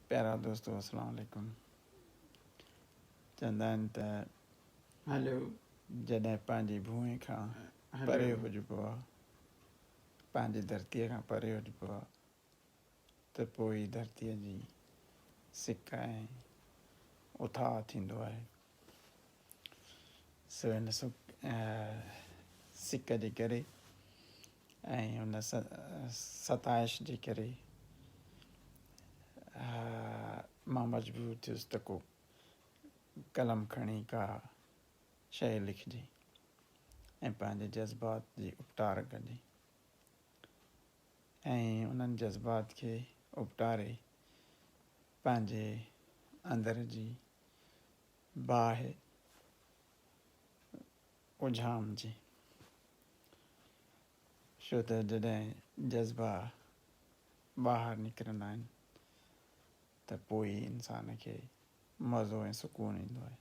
پيارا دوستو اسلام عليڪم چوندا آهن ته هلو. جڏهن پنهنجي ڀونء کان پري هجبو آ پنهنجي ڌرتيء کان پري هجبو آ ته پوء ئي ڌرتيء جي سڪ ۽ اٿاهه ٿيندو آهي سو ان سڪ سڪ جي ڪري ۽ ان ستائش جي ڪري مان مجبور ٿيس ته ڪو قلم کڻي ڪا شيء لکجي ۽ پنهنجي جذبات جي اپٽار ڪجي ۽ انهن جذبات کي اپٽاري پنهنجي اندر جي باهه اجهامجي. ڇو ته جڏهن جذبا ٻاهر نڪرندا آهن ته پوء ئي انسان کي مزو ۽ سڪون ايندو آهي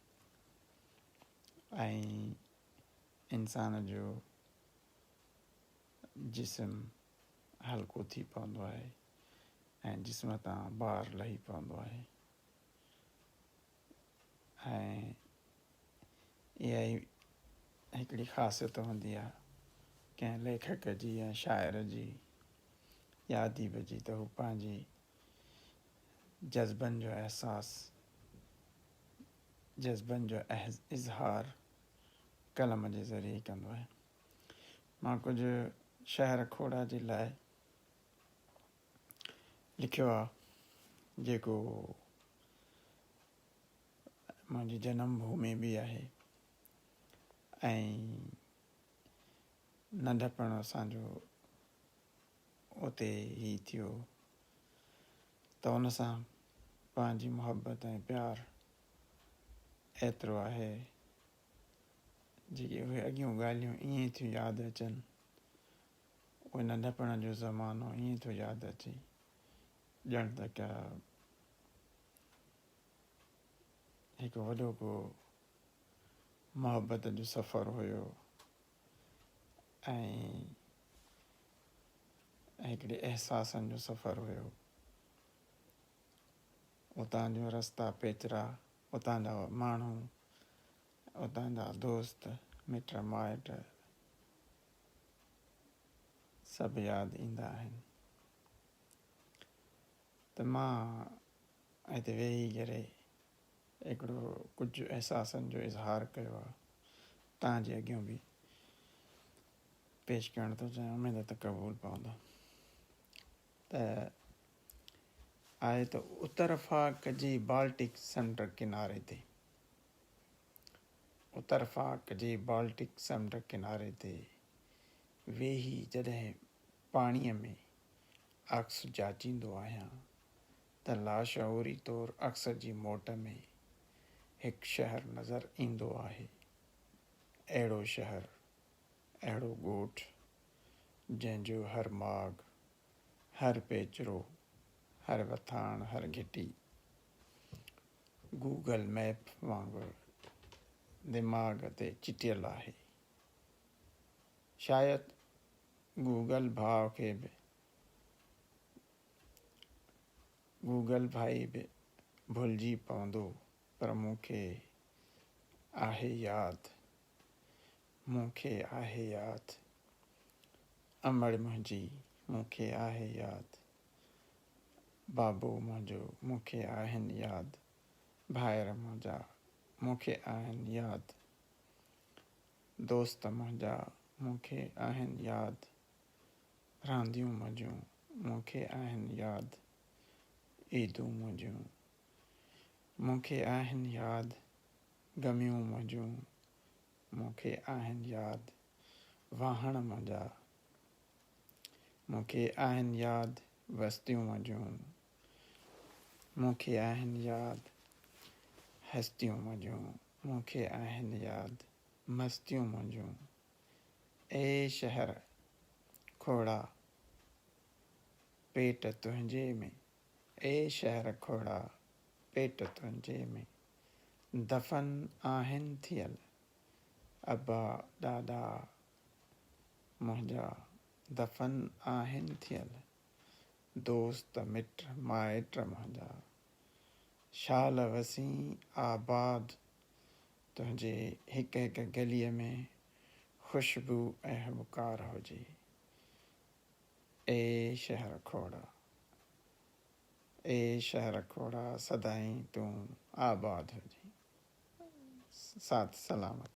۽ انسان جو جسم هلڪو ٿي پوندو آهي ۽ جسم تان بار لهي پوندو آهي ۽ اها ئي هڪڙي خاصيت هوندي آهي ڪنهن ليکڪ جي يا شاعر جي يا اديب جي ته هو پنهنجي جذبن جو احساس جذبن جو اظهار قلم جي ذريعي ڪندو آهي. مان ڪجهه شهر کوڙا جي لاء لکيو آهي جيڪو منهنجي جنم ڀومي به آهي ۽ ننڍپڻ اسان جو اتي ئي ٿيو ته ان سان پنهنجي محبت ۽ پيار ايترو آهي جيڪي اهي اڳيون ڳالهيون ائين ٿيون ياد اچن اهي ننڍپڻ جو زمانو ائين ٿو ياد اچي ڄڻ ته ڪا هڪ وڏو ڪو محبت جو سفر هيو ۽ هڪڙي احساسن جو سفر هيو. اتان جون رستا پيچرا، اتان جا ماڻهو، اتان جا دوست، مٽ مائٽ سڀ ياد ايندا آهن ته مان هتي ويهي ڪري هڪڙو ڪجهه احساسن جو اظهار ڪيو آهي توهان جي اڳيون به پيش ڪرڻ ٿو چاهيان اميد ته قبول پوندا ته آهي ته اتر فاڪ جي بالٽڪ سمنڊ ڪناري تي اتر فاڪ جي بالٽڪ سمنڊ ڪناري تي ويهي جڏهن پاڻيء ۾ عڪس جاچيندو آهيان ته لاشعوري طور عڪس جي موٽ ۾ هڪ شهر نظر ايندو آهي. اهڙو شهر، اهڙو ڳوٺ، جنهن جو هر ماڳ، هر پيچرو، هر وٿاڻ، هر گهٽي گوگل ميپ وانگر دماغ تي چٽيل آهي. شايد گوگل ڀاء کي به گوگل ڀائي به ڀلجي پوندو پر مون کي آهي ياد مون کي آهي ياد امڙ منهنجي مون کي آهي ياد بابو منهنجو مون کي آهن ياد ڀائر منهنجا مون کي آهن ياد دوست منهنجا مون کي آهن ياد رانديون منهنجون مون کي آهن ياد عيدون منهنجون مون کي آهن ياد غميون منهنجون مون کي آهن ياد واهڻ منهنجا مون کي آهن ياد وستيون منهنجون مون کي آهن ياد هستيون منهنجون مون کي آهن ياد مستيون منهنجون اي شهر کوڙا پيٽ تنهنجي ۾، اي شهر کوڙا پيٽ تنهنجي ۾، دفن آهن ٿيل ابا ڏاڏا منهنجا، دفن آهن ٿيل دوست مٽ مائٽ منهنجا. شال وسين آباد تنهنجي هڪ هڪ گليء ۾ خوشبو ۽ هٻڪار هجي. اي شهر کوڙا. اي شهر کوڙا سدائين تون آباد هجين. ساٿ سلامت.